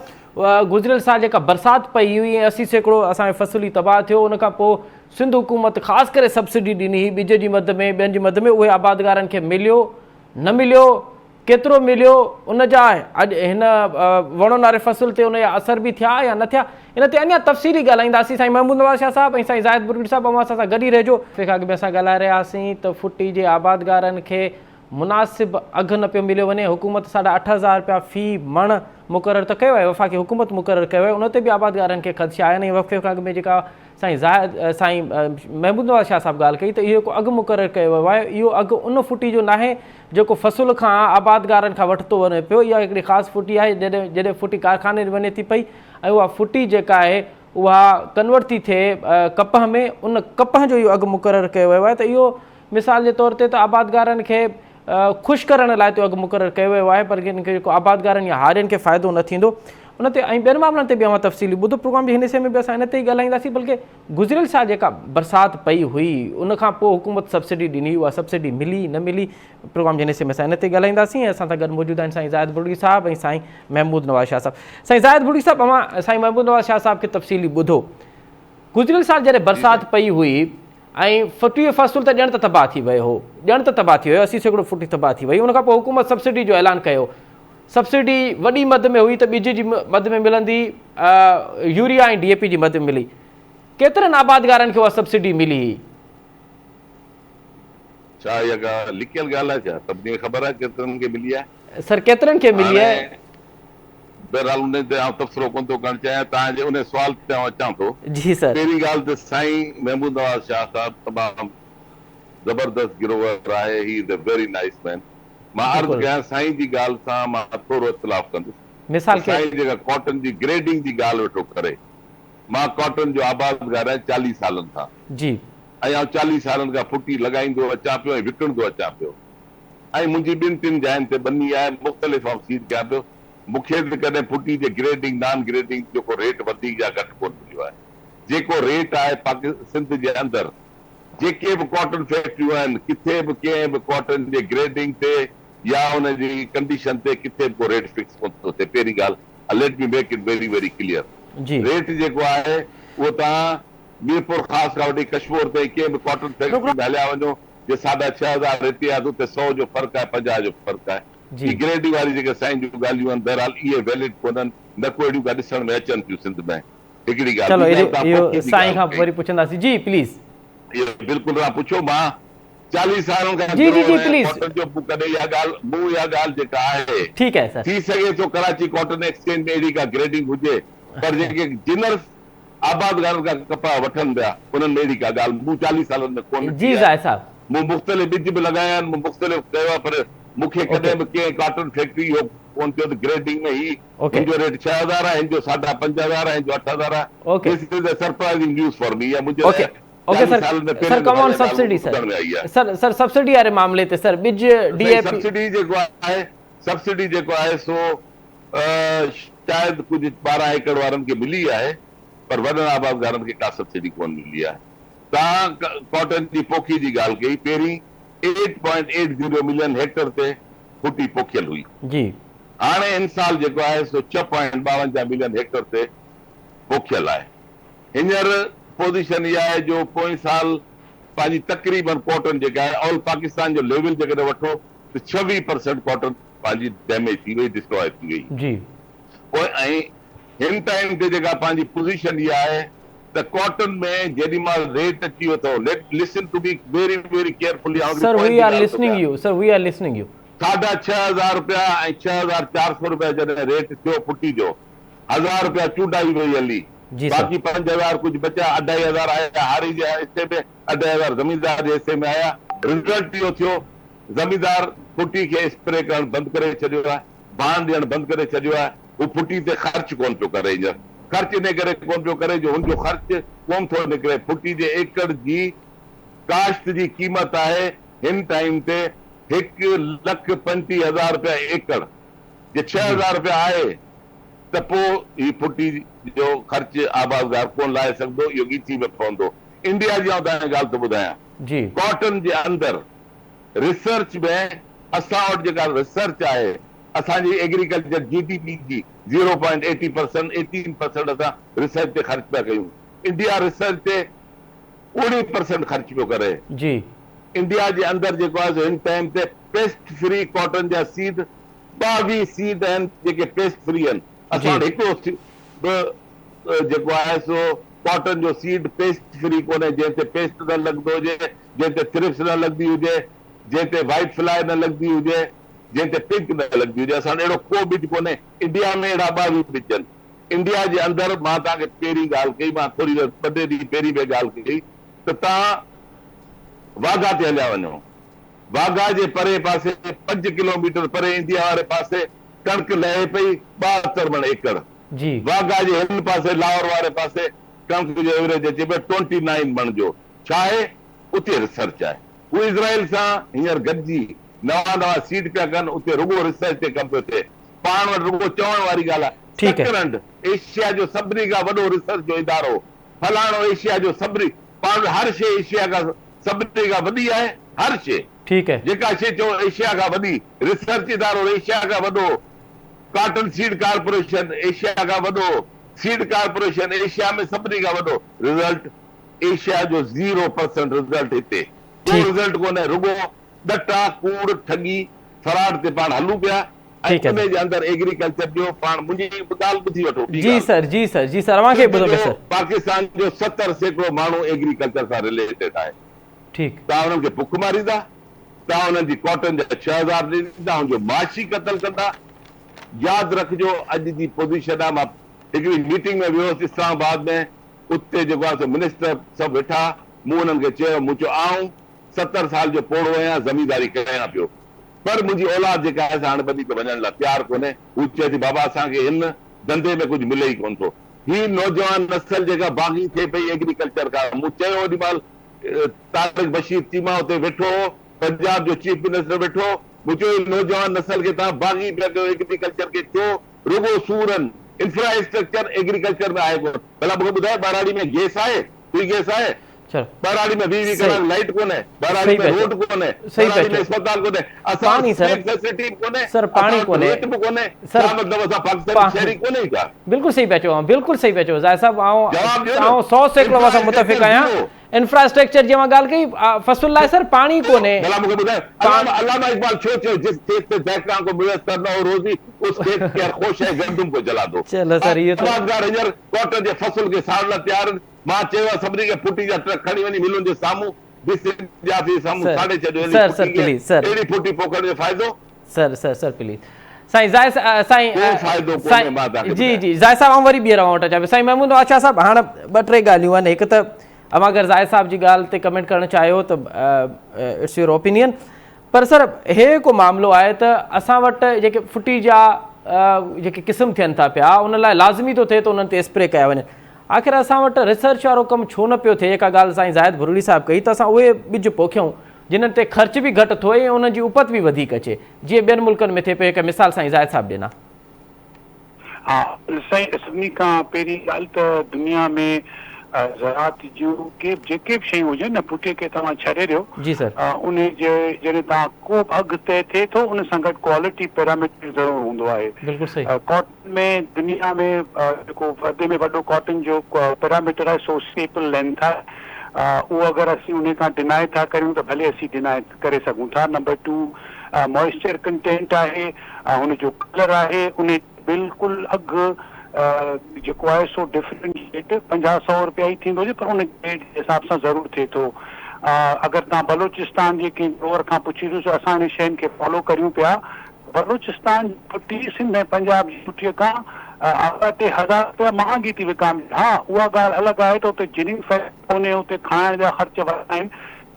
گذريل سال جيڪا برسات پئي هئي ۽ 80% اسان جو فصل ئي تباهه ٿيو ان کان پوء سنڌ حڪومت خاص ڪري سبسڊي ڏني هئي ٻج جي مد ۾ ٻين جي مد ۾ اهي آبادگارن کي مليو نه مليو ڪيترو مليو ان جا اڄ هن وڻن واري فصل تي ان جا اثر به ٿيا يا نه ٿيا ان تي اڃا تفصيلي ڳالهائينداسين سائين محمود نواز شاهه صاحب ۽ سائين زاهد برگڙي صاحب اوهان اسان سان گڏ ئي رهجو. کان اڳ ۾ اسان ڳالهائي رهيا هئاسين ته ڦٽي جي آبادگارن کي مناسب اگهه نه پيو مليو وڃي حڪومت ساڍا 8000 رپيا في مڻ مقرر ته ڪيو آهي وفاقي حڪومت مقرر ڪيو آهي ان تي به آبادگارن کي خدشا آهن ۽ وقفي کان اڳ ۾ جيڪا سائين زاهد سائين محمود نواز شاهه صاحب ڳالهه ڪئي ته اهو هڪ اگهه مقرر ڪيو ويو آهي اهو اگهه ان ڦٽي جو ناهي جيڪو فصل کان آبادگارن کان وٺتو وڃي پيو اها هڪڙي خاص ڦٽي آهي جڏهن جڏهن ڦٽي ڪارخاني ۾ وڃي ٿي پئي ۽ اها ڦٽي جيڪا آهي اها ڪنورٽ ٿي ٿئي ڪپهه ۾ ان ڪپهه جو اهو اگهه مقرر ڪيو ويو آهي ته اهو مثال جي طور تي ته آبادگارن کي خوش ڪرڻ لاء ته اگهه مقرر ڪيو ويو آهي پر ان کي جيڪو آبادگارن يا هارين کي فائدو نه ٿيندو ان تي ۽ ٻين معاملن تي به اوهان تفصيلي ٻڌو پروگرام جي هن حصي ۾ به اسان ان تي ئي ڳالهائينداسين بلڪه گذريل سال جيڪا برسات پئي هئي ان کان پوء حڪومت سبسڊي ڏني اها سبسڊي ملي نه ملي پروگرام جي هن حصي ۾ اسان ان تي ڳالهائينداسين ۽ اسان سان گڏ موجود آهن سائين زاهد بڙگي صاحب ۽ سائين محمود نواز شاهه صاحب سائين زاهد بڙگي صاحب اوهان سائين محمود نواز شاهه صاحب کي تفصيلي ٻڌو گذريل سال جڏهن برسات پئي هئي ۽ ڦٽيء فصل ته ڄڻ ته تباهه ٿي ويو هو. ڄڻ ته تباهه ٿي ويو، 80% ڦٽي تباهه ٿي وئي. ان کان پوء حڪومت سبسڊي جو اعلان ڪيو. سبسڊي وڏي مد ۾ هئي ته ٻج جي مد ۾ ملندي، يوريا ۽ ڊي اي پي جي مد ۾ ملي. ڪيترن آبادگارن کي اها سبسڊي ملي هئي؟ ڇا اها ڪا لڪيل ڳالهه آهي ڇا؟ سڀني کي خبر آهي ڪيترن کي ملي آهي. سر ڪيترن کي ملي آهي؟ هاڻي بهرحال انهي تي آئون تبصرو ڪونه ٿو ڪرڻ چاهيان، توهان جي انهي سوال تي آئون اچان ٿو. جي سر. پهرين ڳالهه ته سائين محمود نواز شاهه صاحب تمام زبردست گروور آهي، he is a very nice man. مان عرض ڪيان سائين جي ڳالهه سان مان ٿورو اختلاف ڪندس ته سائين جيڪا ڪاٽن جي گريڊنگ جي ڳالهه ويٺو ڪري، مان ڪاٽن جو آبادگار آهيان 40 سالن کان جي. ۽ آئون 40 سالن کان ڦٽي لڳائيندو اچان پيو ۽ وڪڻندو اچان پيو. ۽ منهنجي ٻن ٽن جاين تي ٻني آهي مختلف آئون سيڊ ڪيان پيو مون کي ته ڪڏهن ڦٽي جي گريڊنگ نان گريڊنگ جو ڪو ريٽ وڌيڪ يا گهٽ ڪونه مليو آهي جيڪو ريٽ آهي پاڪ سنڌ جي اندر جيڪي به ڪاٽن فيڪٽريون آهن ڪٿي به ڪنهن به ڪاٽن جي گريڊنگ تي يا ان جي ڪنڊيشن تي ڪٿي به ڪو ريٽ فڪس ڪونه ٿو ٿئي پهرين ڳالهه let me make it very very clear جي. ريٽ جيڪو آهي اهو توهان ميرپورخاص کان وٺي ڪشمور تائين ڪنهن به ڪاٽن فيڪٽري ۾ هليا وڃو جي ساڍا 6000 هتي آهي ته اتي سئو جو فرق آهي 50 جو فرق آهي. هي گريڊنگ واري جيڪي سائين جون ڳالهيون آهن بهرحال اهي ويلڊ ڪونهن نه ڪو اهڙيون ڪا ڏسڻ ۾ اچن ٿيون سنڌ ۾. هڪڙي ڳالهه چلو ٻي ڳالهه توهان اهو پوکي جي سائين ڳالهه کان ڪئي. وري پڇنداسين جي پليز. اهو بلڪل توهان پڇو مان 40 سالن کان جي جي گروئر جي آهيان پليز. ڪاٽن جو مون ڪڏهن اها ڳالهه مون اها ڳالهه جيڪا آهي ٺيڪ آهي سر. ٿي سگهي ٿو ڪراچي ڪاٽن ايڪسچينج ۾ اهڙي ڪا گريڊنگ هجي پر جيڪي جنرس آبادگارن کان ڪپهه وٺن پيا انهن ۾ اهڙي ڪا ڳالهه مون 40 سالن ۾ ڪونه جي ڏٺي آهي. زاهد صاحب. مون مختلف ٻج به لڳايا آهن مون مختلف ڪيو آهي پر مون کي اوڪي. ڪڏهن به ڪنهن ڪاٽن فيڪٽري اهو ڪونه چيو ته گريڊنگ ۾ هي اوڪي. هن جو ريٽ 6000 آهي هن جو ساڍا 5000 آهي هن جو 8000 آهي okay. This is a surprising news for me اها منهنجي اوڪي لاء اوڪي 40 سر سالن ۾ سر پهريون ڪم دفعو آن اها ڳالهه سبسڊي سر ٻڌڻ ۾ آئي آهي. سر سر سبسڊي واري معاملي تي سر ٻج ڊي سائين اي پي. سبسڊي جيڪو آهي سبسڊي جيڪو آهي سو شايد ڪجهه 12 ايڪڙ وارن کي ملي آهي پر وڏن آبادگارن کي ڪا سبسڊي ڪونه ملي آهي. توهان ڪاٽن جي پوکي جي ڳالهه ڪئي پهرين 8.80 ملين هيڪٽر تي ڦٽي پوکيل هئي. جي. هاڻي هن سال جيڪو آهي سو 6.52 ملين هيڪٽر تي پوکيل آهي. هينئر پوزيشن اها آهي جو پوئين سال پنهنجي تقريبن ڪاٽن جيڪا آهي آل پاڪستان جو ليول جيڪڏهن وٺو ته 26 پرسنٽ ڪاٽن پنهنجي ڊيميج ٿي وئي ڊسٽرائي ٿي وئي. جي. پوء ۽ هن ٽائيم تي جيڪا پنهنجي پوزيشن اها آهي ته ڪاٽن ۾ جيڏي مهل ريٽ اچي ويو اٿو let listen to me very very carefully آئون هڪڙي سر پوائنٽ وي جي آر ڳالهه ٿو لسننگ ڪيان. يو سر وي آر لسننگ يو. ساڍا 6000 رپيا ۽ 6400 رپيا جڏهن ريٽ ٿيو ڦٽي جو هزار رپيا چونڊائي وئي هلي جي سر. باقي 5000 ڪجهه بچيا اڍائي هزار آيا هاري جي حصي ۾ اڍائي هزار زميندار جي حصي ۾ آيا رزلٽ اهو ٿيو زميندار ڦٽي کي اسپري ڪرڻ بند ڪري ڇڏيو آهي ڀاڻ ڏيڻ بند ڪري ڇڏيو آهي هو ڦٽي تي خرچ ڪونه پيو ڪري هينئر خرچ انهي ڪري ڪونه پيو ڪري جو هن جو خرچ ڪونه ٿو نڪري ڦٽي جي ايڪڙ جي ڪاشت جي قيمت آهي هن ٽائيم تي 1,35,000 رپيا ايڪڙ جي 6000 رپيا آهي ته پوء هي ڦٽي جو خرچ آبادگار ڪونه لاهي سگهندو اهو ڳچي ۾ پوندو. انڊيا جي آئون توهان کي ڳالهه ٿو ٻڌايان جي. ڪاٽن جي اندر ريسرچ ۾ اسان وٽ جيڪا ريسرچ آهي اسان جي ايگريڪلچر جي ڊي پي جي zero point eighty percent eighteen percent اسان ريسرچ تي خرچ پيا ڪيون انڊيا ريسرچ تي اوڻيهه پرسنٽ خرچ پيو ڪري. جي. انڊيا جي اندر جيڪو آهي سو هن ٽائيم تي پيسٽ فري ڪاٽن جا سيڊ 22 سيڊ آهن جيڪي پيسٽ فري آهن اسان وٽ هڪڙو به جيڪو آهي سو ڪاٽن جو سيڊ پيسٽ فري ڪونهي جنهن تي پيسٽ نه لڳندو هجي جنهن تي ٿرپس نه لڳندي هجي جنهن تي وائيٽ فلائي نه لڳندي هجي جنهن تي پنڪ نه لڳندي هجي اسان وٽ اهڙو ڪو ٻج ڪونهي انڊيا ۾ اهڙا 22 ٻج آهن انڊيا جي اندر مان توهان کي پهرين ڳالهه ڪئي مان ٿوري دير ٻه ٽي ڏينهن پهرين به ڳالهه ڪئي ته توهان واگها تي هليا وڃو واگها جي پري پاسي 5 ڪلوميٽر پري انڊيا واري پاسي ڪڻڪ لهي پئي 72 مڻ ايڪڙ جي. واگها جي هن پاسي لاهور واري پاسي ڪڻڪ جو ايوريج اچي پيو 29 مڻ جو ڇا آهي اتي ريسرچ آهي هو اسرائيل سان هينئر گڏجي نوان نوان سيڊ پيا ڪن اتي رڳو ريسرچ تي ڪم پيو ٿئي پاڻ وٽ رڳو چوڻ واري ڳالهه آهي. ٺيڪ آهي. سڪرنڊ ايشيا جو سڀني کان وڏو ريسرچ جو ادارو، فلاڻو ايشيا جو سڀني، پاڻ وٽ هر شيء ايشيا کان سڀني کان وڏي آهي، هر شيء. ٺيڪ آهي. جيڪا شيء چئو ايشيا کان وڏي، ريسرچ ادارو ايشيا کان وڏو، ڪاٽن سيڊ ڪارپوريشن ايشيا کان وڏو، سيڊ ڪارپوريشن ايشيا ۾ سڀني کان وڏو، رزلٽ ايشيا جو زيرو پرسنٽ رزلٽ هتي ڪو ٺيڪ. رزلٽ ڪونهي، رڳو ڏٽا، ڪوڙ، ٺڳي، فراڊ تي پاڻ هلون پيا ۽ ٺيڪ آهي انهي سر. جي اندر ايگريڪلچر جو پاڻ منهنجي ڳالهه ٻڌي وٺو ٻي جي ڳالهه سر جي سر جي سر اوهان کي سنڌ ٻڌو جو پيا سر. پاڪستان جو 70% ماڻهو ايگريڪلچر سان رليٽيڊ آهي ٺيڪ. توهان انهن کي بک ماريندا توهان انهن جي ڪاٽن جا 6000 ڏيندا ان جو معاشي قتل ڪندا ياد رکجو اڄ جي پوزيشن آهي مان هڪڙي ميٽنگ ۾ ويو هوس اسلام آباد ۾ اتي جيڪو آهي سو منسٽر سڀ ويٺا مون انهن کي چيو مون چيو آئون 70 سال جو پوڙهو آهيان زمينداري ڪيان پيو پر منهنجي اولاد جيڪا آهي سا هاڻي ٻني تي وڃڻ لاء تيار ڪونهي. هو چئي ٿي بابا اسان کي هن ڌنڌي ۾ ڪجهه ملي ئي ڪونه ٿو. هي نوجوان نسل جيڪا باغي ٿئي پئي ايگريڪلچر کان. مون چيو اوڏي مهل طارق بشير چيما اتي ويٺو هو، پنجاب جو چيف منسٽر ويٺو هو. مون چيو هي نوجوان نسل کي توهان باغي پيا ڪيو ايگريڪلچر کي ڇو؟ رڳو سورن، انفرا اسٽرڪچر ايگريڪلچر ۾ آهي ڪونه. ڀلا مون کي ٻڌايو ٻهراڙي ۾ گيس آهي؟ سوئي گيس آهي؟ ٻهراڙي ۾ 20 20 ڪلاڪ لائيٽ ڪونهي، ٻهراڙي ۾ روڊ ڪونهي، ٻهراڙي ۾ اسپتال ڪونهي، اسان وٽ سيف فيسلٽي به ڪونهي، اسان وٽ ريٽ به ڪونهي، ڇا مطلب اسان پاڪستاني شهري ڪونهي ڇا؟ بلڪل صحيح پيا چئو اوهان بلڪل صحيح پيا چئو زاهد صاحب آئون 100% اوهان سان متفق آهيان انفراسٽرڪچر جي اوهان ڳالهه ڪئي فصل لاء سر پاڻي ڪونهي. ڀلا مون کي ٻڌايو علامه علامه اقبال ڇو چيو جس کيت سي دهقان ڪو ميسر نه هو روزي اس کيت ڪي هر خوشه گندم ڪو جلا دو. چلو سر اهو ته. آبادگار هينئر ڪاٽن جي فصل کي ساڙڻ لاء تيار آهن. مان چيو آهي سڀني کي ڦٽي جا ٽرڪ کڻي وڃي ملن جي سامهون ڊي سي جي آفيس جي سامهون سر ساڙي ڇڏيو اهڙي سر سر ڦٽي کي پليز سر. اهڙي ڦٽي پوکڻ جو فائدو؟ سر سر سر پليز سائين زاهد سائين ڪو فائدو ڪونهي سائين مان توهان کي جي ٻڌايان. جي زاهد صاحب آئون وري ٻيهر اوهان وٽ اچان پيو سائين محمود نواز شاهه صاحب هاڻ ٻه ٽي ڳالهيون آهن هڪ ته اوهان اگر زاهد صاحب جي ڳالهه تي ڪمينٽ ڪرڻ چاهيو ته it's your opinion پر سر هي هڪ معاملو آهي ته اسان وٽ جيڪي ڦٽي جا جيڪي قسم ٿين ٿا پيا ان لاء لازمي ٿو ٿئي ته انهن تي اسپري ڪيا وڃن آخر اسان وٽ ريسرچ وارو ڪم ڇو نه پيو ٿئي جيڪا ڳالهه سائين زاهد ڀرڙي صاحب ڪئي ته اسان اهي ٻج پوکيون جنھن تي خرچ به گهٽ ٿئي ۽ انهن جي اپت به وڌيڪ اچي جيئن ٻين ملڪن ۾ ٿئي پيو هڪ مثال سائين زاهد صاحب ڏنا. ها سائين سڀني کان پهرين ڳالهه ته دنيا ۾ زراعت جون ڪي به جيڪي به شيون هجن نه پٺي کي توهان ڇڏي ڏيو جي سر. انهي جي جڏهن توهان ڪو به اگهه طئي ٿئي ٿو ان سان گڏ ڪوالٽي پيراميٽر ضرور هوندو آهي بلڪل صحيح. ڪاٽن ۾ دنيا ۾ جيڪو وڏي ۾ وڏو ڪاٽن جو پيراميٽر آهي سو اسٽيپل لينٿ آهي اهو اگر اسين انهي کان ڊنائي ٿا ڪريون ته ڀلي اسين ڊنائي ڪري سگهون ٿا نمبر ٽو موئسچر ڪنٽينٽ آهي ۽ هن جو ڪلر آهي انهي تي بلڪل اگهه جيڪو آهي سو ڊفرنٽ ريٽ 50 سئو روپيا ئي ٿيندو هجي پر ان گريڊ جي حساب سان ضرور ٿئي ٿو اگر توهان بلوچستان جي ڪنهن گروئر کان پڇي ڏسو اسان انهن شين کي فالو ڪريون پيا بلوچستان جي ڦٽي سنڌ ۽ پنجاب جي ڦٽي کان اڳاٽي هزار روپيا مهانگي ٿي وڪامجي ها اها ڳالهه الڳ آهي ته اتي جننگ فيڪٽري ڪونهي اتي کائڻ جا خرچ وڏا آهن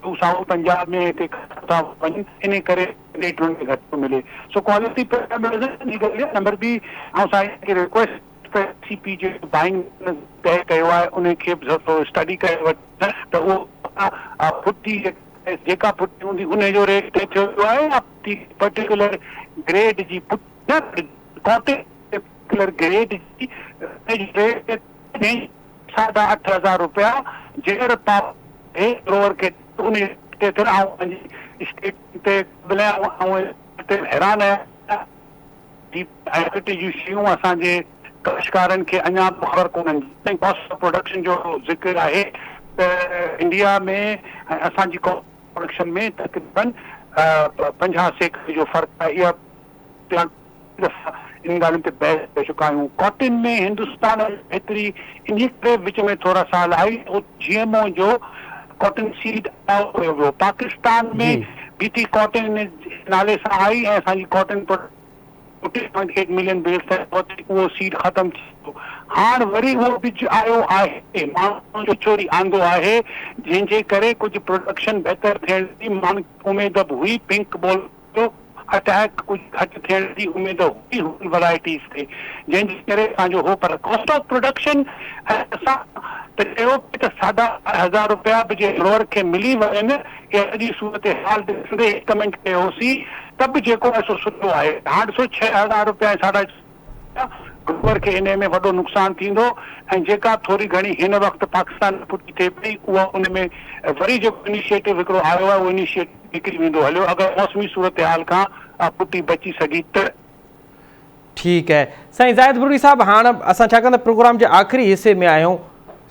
هو سائوٿ پنجاب ۾ هتي کٽ ٿا وڃن انهي ڪري ريٽ انهن کي گهٽ ٿو ملي سو ڪوالٽي پيراميٽرز جي ڳالهه آهي نمبر ٻي آئون سائين کي ريڪويسٽ ته سي پي جي بائنگ طئي ڪيو آهي انهي کي به ٿورو اسٽڊي ڪري وٺن ته اهو ڦٽي جيڪا ڦٽي هوندي انهي جو ريٽ طئي ٿيو ويو آهي يا پرٽيڪولر گريڊ جي ڦٽي نه ڪاٽن پرٽيڪولر گريڊ جي ريٽ ساڍا اٺ هزار روپيا جيئر پاء هي گروئر کي انهي تي ٿيل آئون پنهنجي اسٽيٽ تي قابل آهيان آئون تي حيران آهيان هي پرائيورٽي جون شيون اسان جي ڪاشتڪارن کي اڃا به خبر ڪونهن جيستائين ڪاسٽ آف پروڊڪشن جو ذڪر آهي ته انڊيا ۾ ۽ اسان جي ڪاسٽ آف پروڊڪشن ۾ تقريبن 50% جو فرق آهي اها دفعا انهن ڳالهين تي بحث ڪري چڪا آهيون. ڪاٽن ۾ هندستان ۾ بهتري انهي ڪري وچ ۾ ٿورا سال آئي ته اتي جي ايم او جو ڪاٽن سيڊ الاء ڪيو ويو. پاڪستان ۾ بي ٽي ڪاٽن ان نالي سان آئي ۽ اسان جي ڪاٽن 40.8 ملين بيلز تائين پهتي اهو سيڊ ختم ٿي ويو. هاڻ وري اهو ٻج آيو آهي ماڻهن جو چوري آندو آهي جنهن جي ڪري ڪجهه پروڊڪشن بهتر ٿيڻ جي ماڻهن کي اميد به هئي پنڪ بول جو اٽيڪ ڪجهه گهٽ ٿيڻ جي اميد هئي هن ورائٽيز تي جنهن جي ڪري اسان جو هو پر ڪاسٽ آف پروڊڪشن ۽ اسان ته چيو پئي ته ساڍا چار هزار روپيا به جي گروئر کي ملي وڃن اها سڄي صورتحال ڏسندي ڪمينٽ ڪيو هوسين ته به جيڪو آهي سو سٺو آهي هاڻ ڏسو 6000 روپيا ۽ ساڍا گروئر کي انهي ۾ وڏو نقصان ٿيندو ۽ جيڪا ٿوري گهڻي هن وقت پاڪستان ۾ ڦٽي ٿئي پئي اها ان ۾ وري جيڪو انيشيٽو هڪڙو آيو آهي اهو انيشيٽو نڪري ويندو هليو اگر موسمي صورتحال کان اها ڦٽي بچي سگهي ته. ٺيڪ آهي سائين زاهد ڀرڳڙي صاحب هاڻ اسان ڇاڪاڻ ته پروگرام جي آخري حصي ۾ آهيون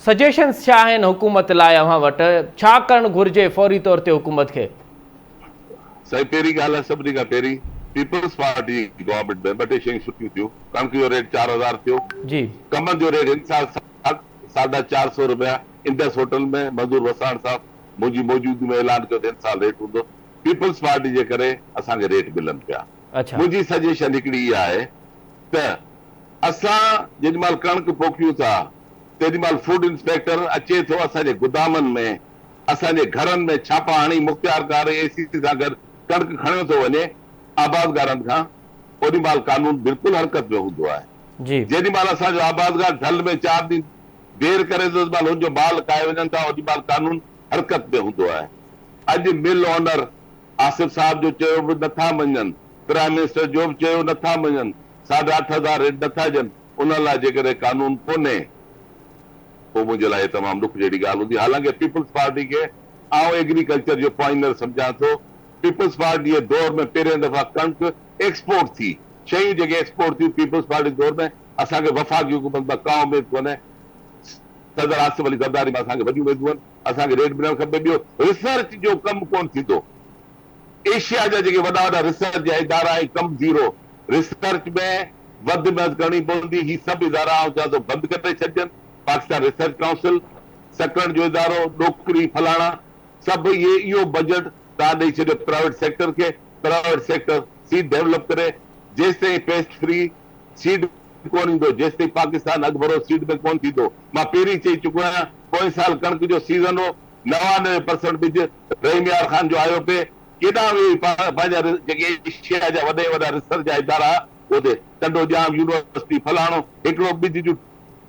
سجيشنس ڇا آهن حڪومت لاء اوهان وٽ ڇا ڪرڻ گهرجي فوري طور تي حڪومت کي. سائين پهرين ڳالهه آهي سڀني کان پهرين پيپلز پارٽي جي گورنمينٽ ۾ ٻه ٽي شيون سٺيون ٿيون ڪڻڪ جو ريٽ 4000 ٿيو ڪمند جو ريٽ هن سال ساڍا چار سو روپيا انڊس هوٽل ۾ منظور وساڻ صاحب منهنجي موجودگي ۾ اعلان ڪيو ته هن سال ريٽ هوندو پيپلز پارٽي جي ڪري اسان کي ريٽ ملن پيا منهنجي سجيشن هڪڙي اها آهي ته اسان جيڏي مهل ڪڻڪ پوکيون ٿا تيڏي مهل فوڊ انسپيڪٽر اچي ٿو اسان جي گدامن ۾ اسان جي گهرن ۾ ڇاپا هڻي مختيارڪار اي سي سان گڏ ڪڻڪ کڻيو ٿو وڃي آبادگارن کان اوڏي مهل قانون بلڪل حرڪت ۾ هوندو آهي جيڏي مهل اسان جو آبادگار ڍل ۾ چار ڏينهن دير ڪري ٿو اوڏي مهل هن جو مال ڪاهي وڃن ٿا اوڏي مهل قانون حرڪت ۾ هوندو آهي اڄ مل اونر آصف صاحب جو چيو به نٿا مڃن پرائم منسٽر جو به چيو نٿا مڃن ساڍا اٺ هزار ريٽ نٿا ڏين انهن لاء جيڪڏهن قانون ڪونهي. پوء منهنجي لاء هي تمام ڏک جهڙي ڳالهه هوندي. حالانڪه پيپلز پارٽي کي آئون ايگريڪلچر جو پوائنر سمجهان ٿو. پيپلز پارٽي جي دور ۾ پهرين دفعا ڪڻڪ ايڪسپورٽ ٿي. شيون جيڪي ايڪسپورٽ ٿيون پيپلز پارٽي جي دور ۾ اسان کي وفاقي حڪومت مان ڪا اميد ڪونهي. صدر آصف علي زرداري مان اسان کي وڏيون اميدون آهن. اسان کي ريٽ ملڻ کپي. ٻيو ريسرچ جو ڪم ڪونه ٿيندو. ايشيا جا جيڪي وڏا وڏا ريسرچ جا ادارا ۽ ڪم زيرو ريسرچ ۾ وڌ ۾ وڌ ڪرڻي پوندي. هي سڀ ادارا آئون چوان ٿو بند ڪري ڇڏجن. پاڪستان ريسرچ ڪائونسل، سڪرنڊ جو ادارو، ڏوڪري فلاڻا سڀ اهي اهو بجيٽ توهان ڏئي ڇڏيو پرائيويٽ سيڪٽر کي، پرائيويٽ سيڪٽر سيڊ ڊيولپ ڪري جيستائين پيسٽ فري سيڊ ڪونه ايندو جيستائين پاڪستان اڳڀرو سيڊ ۾ ڪونه ٿيندو. مان پهرين چئي چڪو آهيان پوئين سال ڪڻڪ جو سيزن هو 99 پرسنٽ ٻج رحيم يار خان جو آيو پئي ڪيڏانهن ويو هي پنهنجا جيڪي ايشيا جا وڏي وڏا ريسرچ جا ادارا اتي ٽنڊو ڄام يونيورسٽي فلاڻو هڪڙو ٻج جون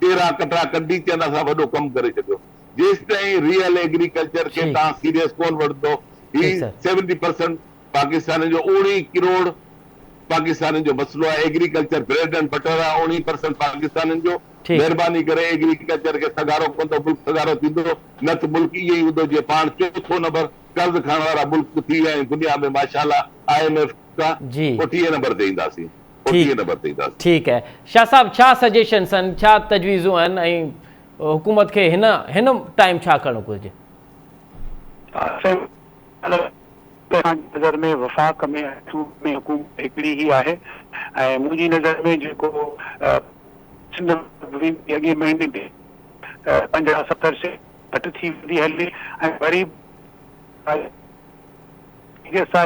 13 ڪٽرا ڪڍي چين اسان وڏو ڪم ڪري ڇڏيو جيستائين ريئل ايگريڪلچر کي توهان سيريس ڪون وٺندو هي سيونٽي پرسنٽ پاڪستانين جو اوڻيهه ڪروڙ پاڪستانين جو مسئلو آهي ايگريڪلچر بريڊ اينڊ بٽر آهي اوڻيهه پرسنٽ پاڪستانين جو مهرباني ڪري ايگريڪلچر کي سگهارو ڪندو ملڪ سگهارو ٿيندو نه ته ملڪ ائين ئي هوندو جيئن پاڻ چوٿون نمبر قرض کڻڻ وارا ملڪ ٿي ويا آهيون دنيا ۾ ماشاء الله I M F کان پوء ٽئين نمبر تي اينداسين پوء ٽئين نمبر تي اينداسين. ٺيڪ آهي شاهه صاحب ڇا سجيشنس آهن ڇا تجويزون آهن ۽ حڪومت کي هن هن ٽائيم ڇا ڪرڻ گهرجي؟ اسان جي نظر ۾ وفاق ۾ ۽ صوبي ۾ حڪومت هڪڙي ئي آهي ۽ منهنجي نظر ۾ جيڪو سنڌ ۾ اڳئين مهيني به 50 70 سيڪڙو گهٽ ٿي ويندي هلي ۽ وري به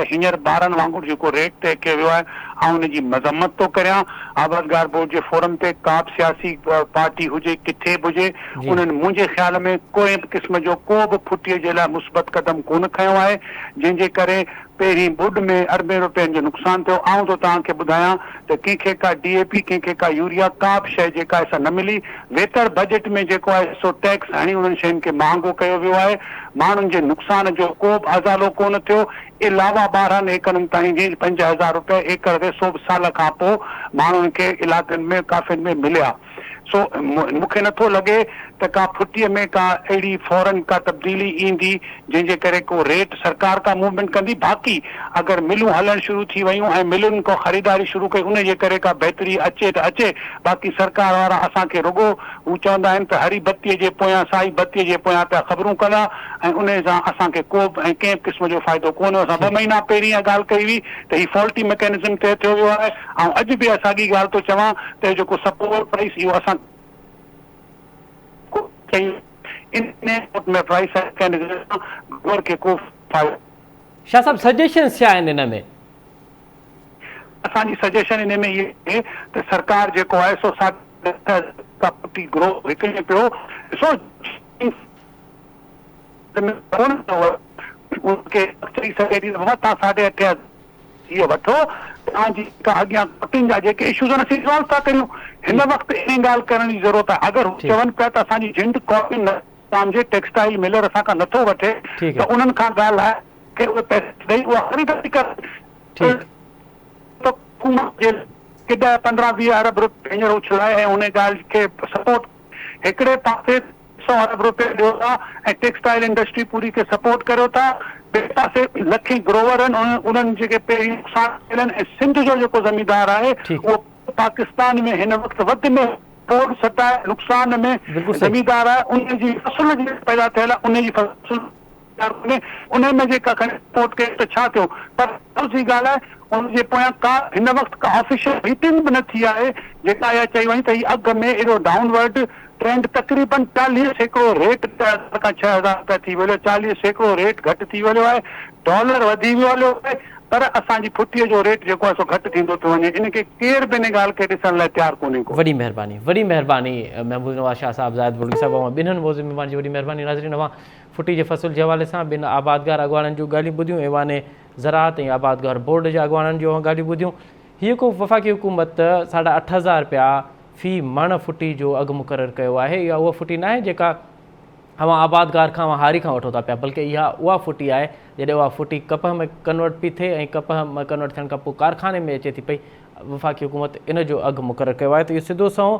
هينئر ٻارن وانگر جيڪو ريٽ طئي ڪيو ويو آهي آئون ان جي مذمت ٿو ڪريان. آبادگار بورڊ جي فورم تي ڪا به سياسي پارٽي هجي ڪٿي به هجي انهن منهنجي خيال ۾ ڪنهن به قسم جو ڪو به ڦٽيء جي لاء مثبت قدم ڪونه کنيو آهي جنهن جي ڪري پهرين ٻوڏ ۾ اربين روپين جو نقصان ٿيو. آئون ٿو توهان کي ٻڌايان ته ڪنهن کي ڪا ڊي اي پي ڪنهن کي ڪا يوريا ڪا به شيء جيڪا آهي سا نه ملي. ويتر بجيٽ ۾ جيڪو آهي سو ٽيڪس هڻي انهن شين کي مهانگو ڪيو ويو آهي. ماڻهن جي نقصان جو ڪو به ازالو ڪونه ٿيو. علاوه 12 ايڪڙن تائين جي 5000 روپيه ايڪڙ تي سو به سال کان پوء ماڻهن کي علائقن ۾ ڪافين ۾ مليا. سو مون کي نٿو لڳي ته ڪا ڦٽيء ۾ ڪا اهڙي فورن ڪا تبديلي ايندي جنهن جي ڪري ڪو ريٽ سرڪار ڪا موومينٽ ڪندي باقي اگر ملون هلڻ شروع ٿي ويون ۽ ملن ڪو خريداري شروع ڪئي ان جي ڪري ڪا بهتري اچي ته اچي باقي سرڪار وارا اسان کي رڳو هو چوندا آهن ته هري بتيء جي پويان سائي بتيء جي پويان پيا خبرون ڪندا ۽ انهي سان اسان کي ڪو به ۽ ڪنهن به قسم جو فائدو ڪونه اسان ٻه مهينا پهرين اها ڳالهه ڪئي هئي ته هي فالٽي مڪينزم طئي ٿيو ويو آهي آئون اڄ به اها ساڳي ڳالهه ٿو چوان ته جيڪو سپورٽ پرائيس اهو اسان ان ۾ پرائيس مڪينزم سان گورنمينٽ کي ڪو فائدو. شاهه صاحب سجيشنس ڇا آهن ان ۾؟ اسان جي سجيشن ان ۾ اهي آهي ته سرڪار جيڪو آهي سو ساڍي اٺ هزار کا ڦٽي گرو وڪڻي پيو ڏسو ان کي چئي سگهي ٿي ته بابا توهان ساڍي اٺ هزار هيء وٺو، توهان جي جيڪا اڳيان ڪوٽين جا جيڪي اشوز آهن اسين ريزالو ٿا ڪريون. هن وقت انهي ڳالهه ڪرڻ جي ضرورت آهي. اگر هو چون پيا ته اسان جي جنڊ ڪاٽن نظام جي ٽيڪسٽائيل ملر اسان کان نٿو وٺي ته انهن کان ڳالهائي کي اهي پئسا ڏئي اها خريداري ڪرن ته حڪومت جي ڪي ڏهه 15 20 ارب روپيا هينئر اڇلائي ۽ انهي ڳالهه کي سپورٽ هڪڙي پاسي سئو ارب روپيا ڏيو ٿا ۽ ٽيڪسٽائيل انڊسٽري پوري کي سپورٽ ڪريو ٿا، ٻئي پاسي لکين گروور آهن انهن جيڪي پهرين نقصان ٿيل آهن ۽ سنڌ جو جيڪو زميندار آهي اهو پاڪستان ۾ هن وقت وڌ ۾ ٻوڏ ستايل نقصان ۾ زميندار آهي ان جي فصل جيڪا پيدا ٿيل آهي ان جي فصل ڪونهي انهي ۾ جيڪا کڻي رپورٽ ڪئي ته ڇا ٿيو پر افسوس جي ڳالهه آهي ان جي پويان ڪا هن وقت ڪا آفيشل ميٽنگ به نه ٿي آهي جيڪا اها چئي وڃي ته هي اگهه ۾ ايڏو ڊائون ورڊ ٽرينڊ تقريبن 40% ريٽ 3000 کان 6000 رپيا ٿي ويو 40% ريٽ گهٽ ٿي ويو آهي ڊالر وڌي ويو هليو آهي پر اسان جي ڦٽي جو ريٽ جيڪو آهي سو گهٽ ٿيندو پيو وڃي ان کي ڪير به ان ڳالهه کي ڏسڻ لاء تيار ڪونهي ڪو. وڏي مهرباني وڏي مهرباني محمود نواز شاهه صاحب زاهد بلڙي صاحب اوهان ٻنهن موضوع مهمان جي وڏي مهرباني ناظرين اوهان ڦٽي جي فصل جي حوالي سان ٻن آبادگار اڳواڻن جون ڳالهيون ٻڌيون، ايوان زراعت ۽ آبادگار بورڊ جي اڳواڻن جون اوهان ڳالهيون ٻڌيون. هيء ڪو وفاقي حڪومت ساڍا 8000 رپيا في مڻ ڦٽي جو اگهه مقرر ڪيو آهي. اها اها ڦٽي ناهي جيڪا اوهان آبادگار کان اوهان هاري کان وٺو ٿا پيا بلڪه اها اها ڦٽي آهي جڏهن اها ڦٽي ڪپهه ۾ ڪنورٽ پئي ٿئي ۽ ڪپهه ۾ ڪنورٽ ٿيڻ کان پوء ڪارخاني ۾ اچي ٿي پئي وفاقي حڪومت ان جو اگهه مقرر ڪيو آهي ته اهو سڌو سنئون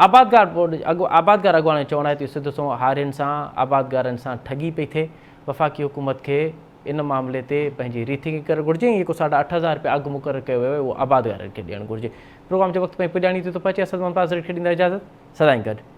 آبادگار بورڊ آبادگار اڳواڻن جو چوڻ آهي ته اهو سڌو سنئون هارين سان آبادگارن سان ٺڳي پئي ٿئي، وفاقي حڪومت کي ان معاملي تي پنهنجي ريٿنگ ڪرڻ گهرجي ۽ جيڪو ساڍا 8000 رپيا اگهه مقرر ڪيو ويو آهي اهو آبادگارن کي ڏيڻ گهرجي. پروگرام جو وقت پنهنجي پڄاڻي تي ٿو پهچي اسد ممتاز ريٺ کي ڏيندا اجازت سدائين گڏ.